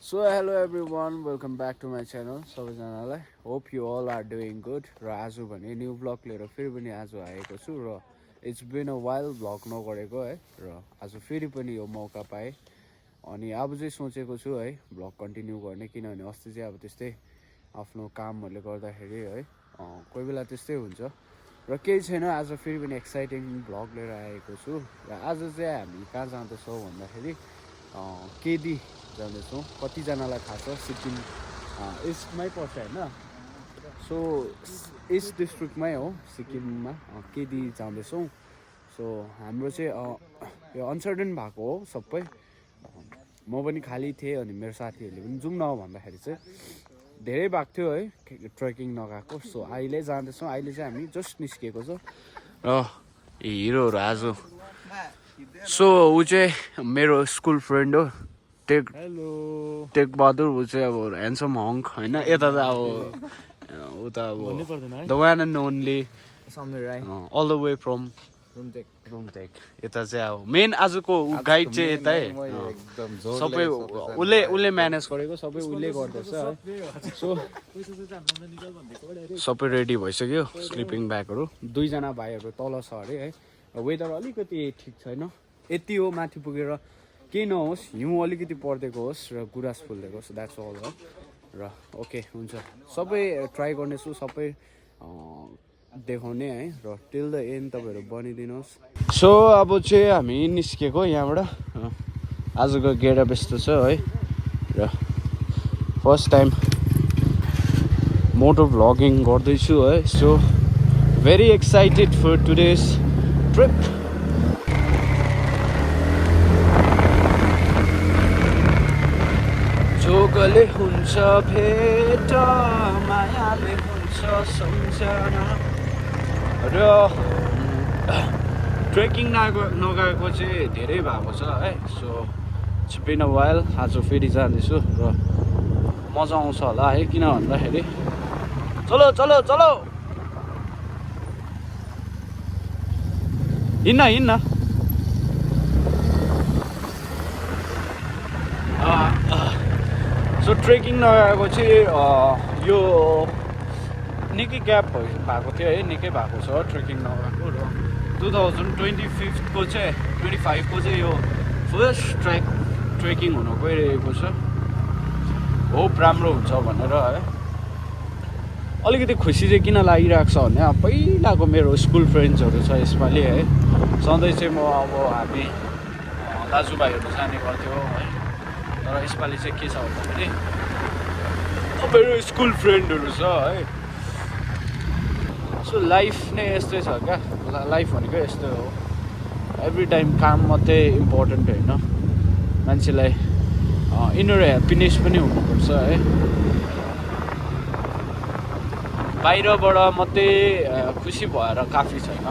So hello everyone, welcome back to my channel. सबैजनालाई hope you all are doing good. र आज भने new blog लिएर फेरि पनि आज आएको छु र it's been a while blog नगरेको है र आज फेरि पनि यो मौका पाएँ अनि अब चाहिँ सोचेको छु है ब्लग कन्टिन्यू गर्ने किनभने अस्ति चाहिँ अब त्यस्तै आफ्नो कामहरूले गर्दाखेरि है कोही बेला त्यस्तै हुन्छ र केही छैन आज फेरि पनि एक्साइटिङ ब्लग लिएर आएको छु र आज चाहिँ हामी कहाँ जाँदैछौँ भन्दाखेरि केदी जाँदैछौँ कतिजनालाई थाहा छ सिक्किम इस्टमै पर्छ होइन सो इस्ट डिस्ट्रिक्टमै हो सिक्किममा केदी जाँदैछौँ सो हाम्रो चाहिँ यो अनसर्टेन भएको हो सबै म पनि खाली थिएँ अनि मेरो साथीहरूले पनि जाउँ न भन्दाखेरि चाहिँ धेरै भएको थियो है ट्रेकिङ नगएको सो अहिले जाँदैछौँ अहिले चाहिँ हामी जस्ट निस्किएको छ र हिरोहरू आज सो ऊ चाहिँ मेरो स्कुल फ्रेन्ड हो टेक बहादुर ऊ चाहिँ अब ह्यान्डसम हङ्क होइन यता त अब ऊ त अब the one and only all the way from Rumtek यता चाहिँ अब मेन आजको गाइड चाहिँ यता है सबै उसले म्यानेज गरेको सबै उसले गर्दैछ है सो सबै रेडी भइसक्यो स्लिपिङ ब्यागहरू दुईजना भाइहरू तल छ अरे है वेदर अलिकति ठिक छैन यति हो माथि पुगेर केही नहोस् हिउँ अलिकति पर्दिएको होस् र गुराँस फुलिदिएको होस् द्याट्स अल हो र ओके हुन्छ सबै ट्राई गर्नेछु सबै देखाउने है र टिल द एन्ड तपाईँहरू बनिदिनुहोस् सो अब चाहिँ हामी निस्केको यहाँबाट आजको गेडा व्यस्त छ है र फर्स्ट टाइम मोटो भ्लगिङ गर्दैछु है so very excited for today's trip जोगले हुन्छ भेट मायाले हुन्छ सम्झना र ट्रेकिङ नगएको चाहिँ धेरै भएको छ है so it's been a while आज फेरि जाँदैछु र मजा आउँछ होला है किन भन्दाखेरि चलो चलो चलो हिँड्न हिँड्न सो ट्रेकिङ नगएको चाहिँ यो निकै ग्याप भएको थियो है निकै भएको छ ट्रेकिङ नगएको र 2025को चाहिँ 25को चाहिँ यो फर्स्ट ट्रेकिङ हुन गइरहेको छ होप राम्रो हुन्छ भनेर है अलिकति खुसी चाहिँ किन लागिरहेको छ भने पहिलाको मेरो स्कुल फ्रेन्ड्सहरू छ यसपालि है सधैँ चाहिँ म अब हामी दाजुभाइहरू जाने गर्थ्यो है तर यसपालि चाहिँ के छ भन्दाखेरि मेरो स्कुल फ्रेन्डहरू छ है सो लाइफ नै यस्तै छ क्या लाइफ भनेको यस्तै हो एभ्री टाइम काम मात्रै इम्पोर्टेन्ट होइन मान्छेलाई इनर ह्याप्पिनेस पनि हुनुपर्छ है बाहिरबाट मात्रै खुसी भएर काफी छैन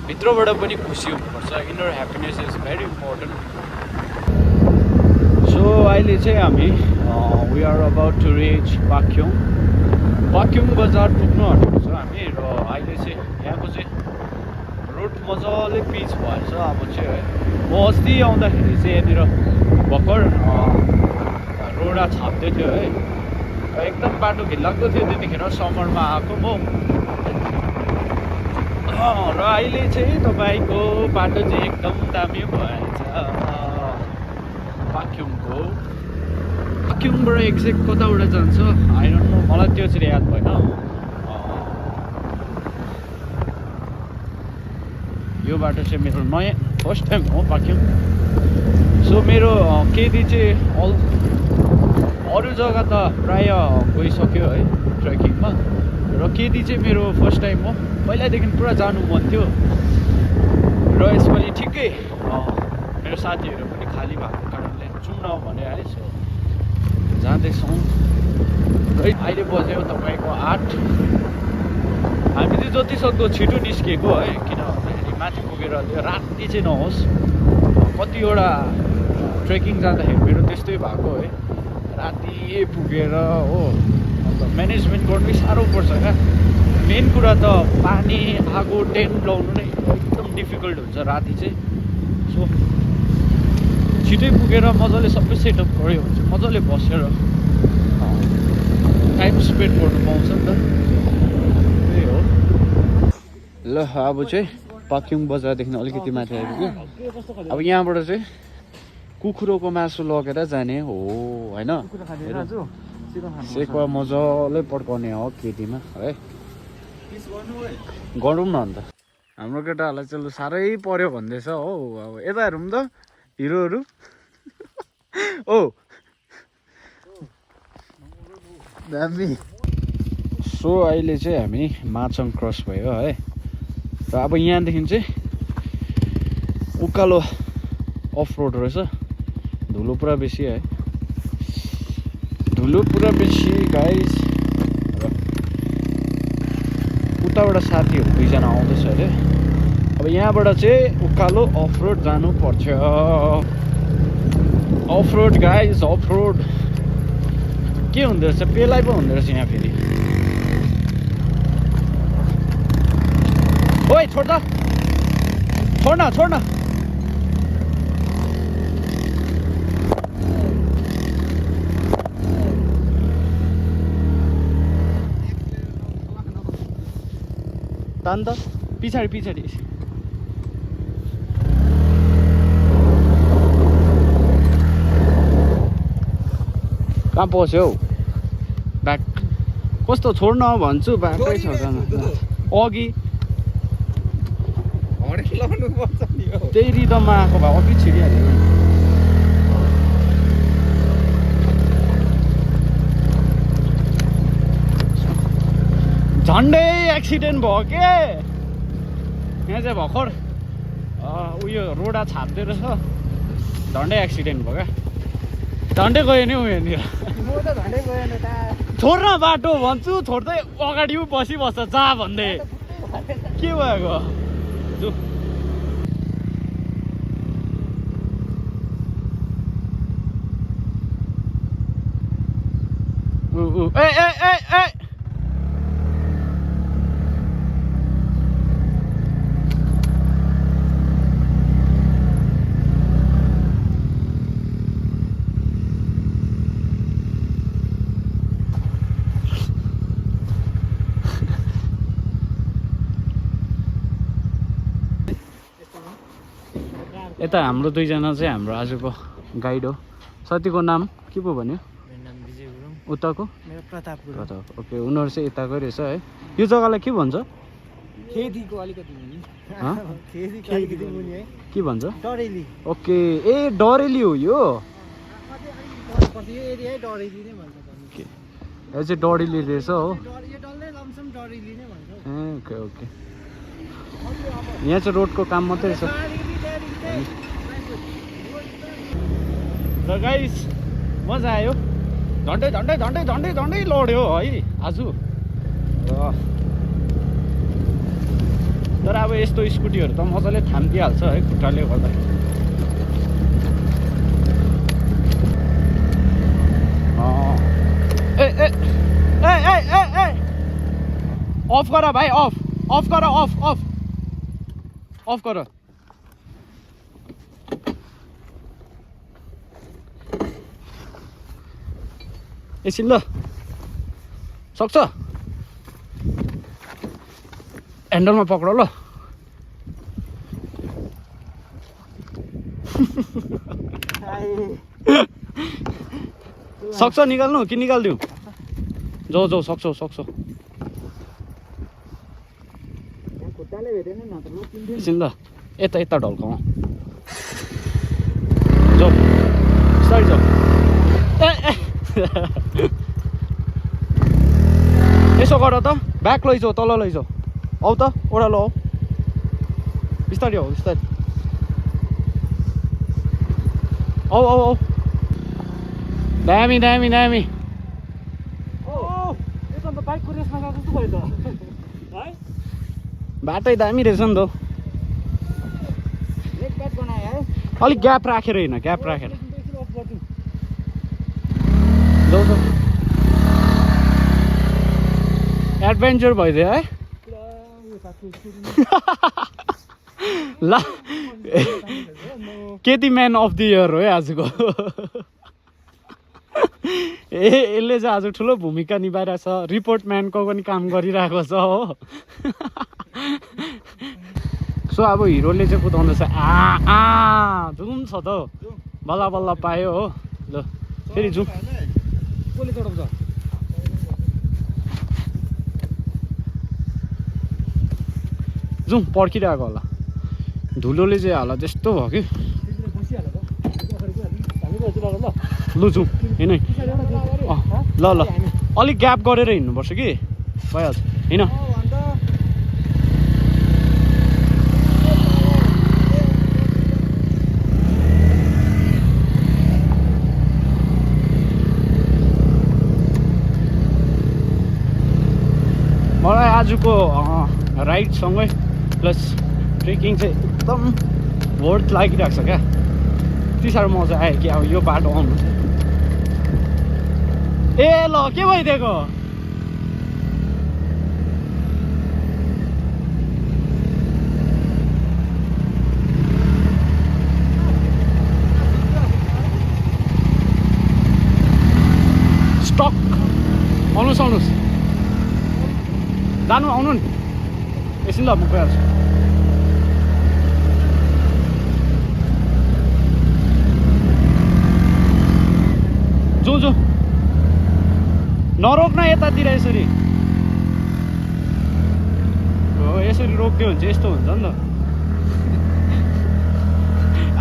भित्रबाट पनि खुसी हुनुपर्छ inner happiness is very important so अहिले चाहिँ हामी we are about to reach Pakyong बजार पुग्नु आँटेको छ हामी र अहिले चाहिँ यहाँको चाहिँ रोड मजाले पिच भएछ अब चाहिँ है म अस्ति आउँदाखेरि चाहिँ यहाँनिर भर्खर रोडा छाप्दै थियो है एकदम बाटो घिनलाग्दो थियो त्यतिखेर समरमा आएको म र अहिले चाहिँ तपाईँको बाटो चाहिँ एकदम दामी भएछ पाक्योङबाट एक्ज्याक्ट कताबाट जान्छ आई डोन्ट नो मलाई त्यो चाहिँ याद भएन यो बाटो चाहिँ मेरो नयाँ फर्स्ट टाइम हो पाक्योङ सो मेरो केदी चाहिँ अरू जग्गा त प्रायः गइसक्यो है ट्रेकिङमा र केदी चाहिँ मेरो फर्स्ट टाइम हो पहिलादेखि पुरा जानु मन थियो र यसपालि ठिकै मेरो साथीहरू पनि खाली भएको कारणले जाउँ न भने है सो जाँदैछौँ अहिले बज्यो तपाईँको 8 हामी चाहिँ जतिसक्दो छिटो निस्किएको है किन भन्दाखेरि माथि पुगेर त्यो राति चाहिँ नहोस् कतिवटा ट्रेकिङ जाँदाखेरि मेरो त्यस्तै भएको है राति पुगेर हो अन्त म्यानेजमेन्ट गर्नु साह्रो पर्छ क्या मेन कुरा त पानी आगो टेन्ट लाउनु नै एकदम डिफिकल्ट हुन्छ राति चाहिँ सो छिटै पुगेर मजाले सबै सेटअप गऱ्यो भने चाहिँ मजाले बसेर टाइम स्पेन्ड गर्नु पाउँछ नि त त्यही हो ल अब चाहिँ पाक्योङ बजारदेखि अलिकति माथि आइपुग्यो अब यहाँबाट चाहिँ कुखुरोको मासु लगेर जाने हो होइन सेकुवा मजाले पड्काउने हो केटीमा है गरौँ न अन्त हाम्रो केटाहरूलाई चाहिँ साह्रै पर्यो भन्दैछ हो अब यता हेरौँ त हिरोहरू ओ दामी सो अहिले चाहिँ हामी माचङ क्रस भयो है र अब यहाँदेखि चाहिँ उकालो अफ रोड रहेछ धुलो पुरा बेसी है धुलो पुरा बेसी गाइस र उताबाट साथीहरू दुईजना आउँदैछ अरे अब यहाँबाट चाहिँ उकालो अफ रोड जानु पर्छ off road guys off road के हुँदो रहेछ पेलाइ पो हुँदो रहेछ यहाँ फेरि ओइ छोड न छोड न तान त पछाडि कहाँ पस्यो हौ ब्याक कस्तो छोड्न भन्छु बाटै छ अघि त्यही रिदममा आएको भए अघि छिरिहाल्यो झन्डै एक्सिडेन्ट भयो के यहाँ चाहिँ भर्खर उयो रोडा छाप्दै रहेछ झन्डै एक्सिडेन्ट भयो क्या झन्डै गयो नि हौ यहाँनिर छोड्न बाटो भन्छु छोड्दै अगाडि बसिबस्छ जा भन्दै के भएको जो ए यता हाम्रो दुईजना चाहिँ हाम्रो आजको गाइड हो साथीको नाम के पो भन्यो उताको प्रताप ओके उनीहरू चाहिँ यताकै रहेछ है यो जग्गालाई के भन्छ के भन्छ ओके ए डरेली हो यो चाहिँ डरेली रहेछ हो ओके ओके यहाँ चाहिँ रोडको काम मात्रै छ र गाइस मजा आयो झन्डै लड्यो है आज तर अब यस्तो स्कुटीहरू त मजाले थामिदिइहाल्छ है खुट्टाले गर्दा ए अफ गर भाइ अफ गर अफ गर एकछिन ल सक्छ ह्यान्डलमा पक्र ल सक्छ निकाल्नु कि निकालिदिउँ जाऊ सक्छौ एकछिन ल यता ढल्काउँ जाऊ बिस्तारै जाऊ यसो गर त ब्याक लैजाऊ तल लैजाऊ आऊ त ओह्रालो आऊ बिस्तारै आऊ बिस्तारै आऊ दामी बाइकको रेसमा गएको जस्तो भयो त बाटै दामी रहेछ नि त अलिक ग्याप राखेर होइन ग्याप राखेर जाऊ एडभेन्चर भइदियो है ल केटी म्यान अफ द इयर हो है आजको यसले चाहिँ आज ठुलो भूमिका निभाइरहेछ रिपोर्ट म्यानको पनि काम गरिरहेको छ हो सो अब हिरोले चाहिँ कुदाउँदैछ जुम छ त बल्ल बल्ल पायो हो ल फेरि जाउँ कसले चढाउँछ जाउँ पर्खिरहेको होला धुलोले चाहिँ हाल त्यस्तो भयो कि लु जाउँ होइन ल ल अलिक ग्याप गरेर हिँड्नुपर्छ कि भइहाल्छ होइन मलाई आजको राइडसँगै प्लस ट्रेकिङ चाहिँ एकदम वर्थ लागिरहेको छ क्या यति साह्रो मजा आयो कि अब यो बाटो आउनु ए ल के भइदिएको स्टक आउनुहोस् आउनुहोस् जानु आउनु नि एकछिन ल म गइहाल्छु जो जो नरोक्न यतातिर यसरी हो यसरी रोक्यो भने चाहिँ यस्तो हुन्छ नि त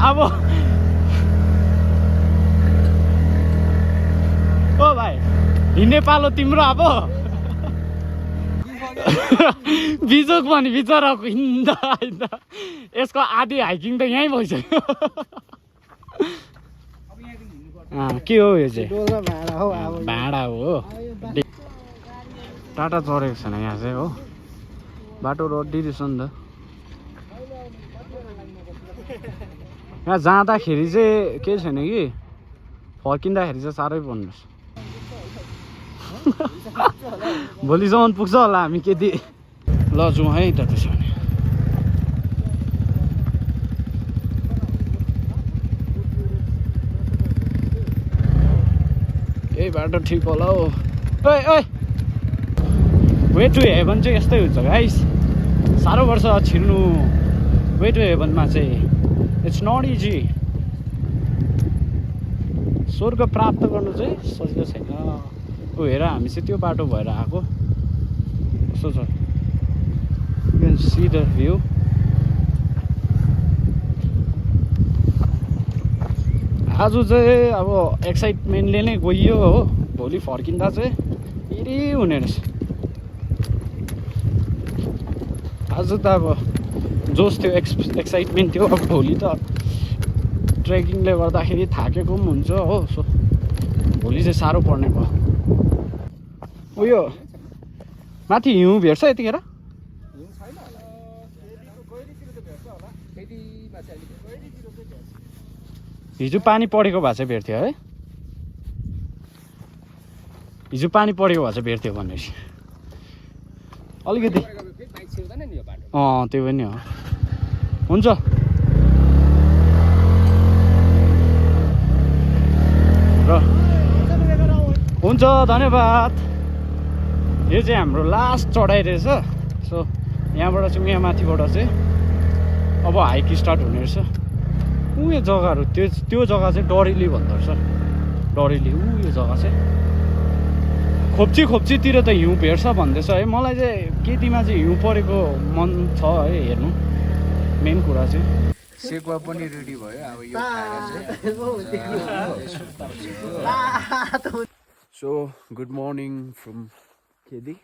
अब ओ भाइ हिँड्ने पालो तिम्रो अब बिजोक भने बिचराको हिँड्दा हिँड्दा यसको आधी हाइकिङ त यहीँ भइसक्यो के हो यो चाहिँ भाँडा हो टाटा चढेको छैन यहाँ चाहिँ हो बाटो रड्डी रहेछ नि त यहाँ जाँदाखेरि चाहिँ केही छैन कि फर्किँदाखेरि चाहिँ साह्रै पर्नुहोस् भोलिसम्म पुग्छ होला हामी केटी ल जाउँ है त त्यसो भने यही बाटो ठिक होला हौ ओइ ओइ वे टु हेभन चाहिँ यस्तै हुन्छ गाइस साह्रो वर्ष छिर्नु वे टु हेभनमा चाहिँ इट्स नट इजी स्वर्ग प्राप्त गर्नु चाहिँ सजिलो छैन ऊ हेर हामी चाहिँ त्यो बाटो भएर आएको कस्तो छ you can see the view आज चाहिँ अब एक्साइटमेन्टले नै गइयो हो भोलि फर्किँदा चाहिँ फेरि हुने रहेछ आज त अब जोस थियो एक्साइटमेन्ट थियो अब भोलि त ट्रेकिङले गर्दाखेरि थाकेको पनि हुन्छ हो सो भोलि चाहिँ साह्रो पर्ने भयो उयो माथि हिउँ भेट्छ यतिखेर हिजो पानी परेको भए चाहिँ भेट्थ्यो है हिजो पानी परेको भए चाहिँ भेट्थ्यो भनेपछि अलिकति त्यो पनि हो हुन्छ र हुन्छ धन्यवाद यो चाहिँ हाम्रो लास्ट चढाइ रहेछ सो यहाँबाट चाहिँ यहाँ माथिबाट चाहिँ अब हाइक स्टार्ट हुने रहेछ यो जग्गाहरू त्यो जग्गा चाहिँ डरेली भन्दो रहेछ डरेली यो जग्गा चाहिँ खोप्चीतिर त हिउँ भेट्छ भन्दैछ है मलाई चाहिँ केटीमा चाहिँ हिउँ परेको मन छ है हेर्नु मेन कुरा चाहिँ सेकुवा पनि रेडी भयो अब यो सो गुड मर्निङ फ्रम केदी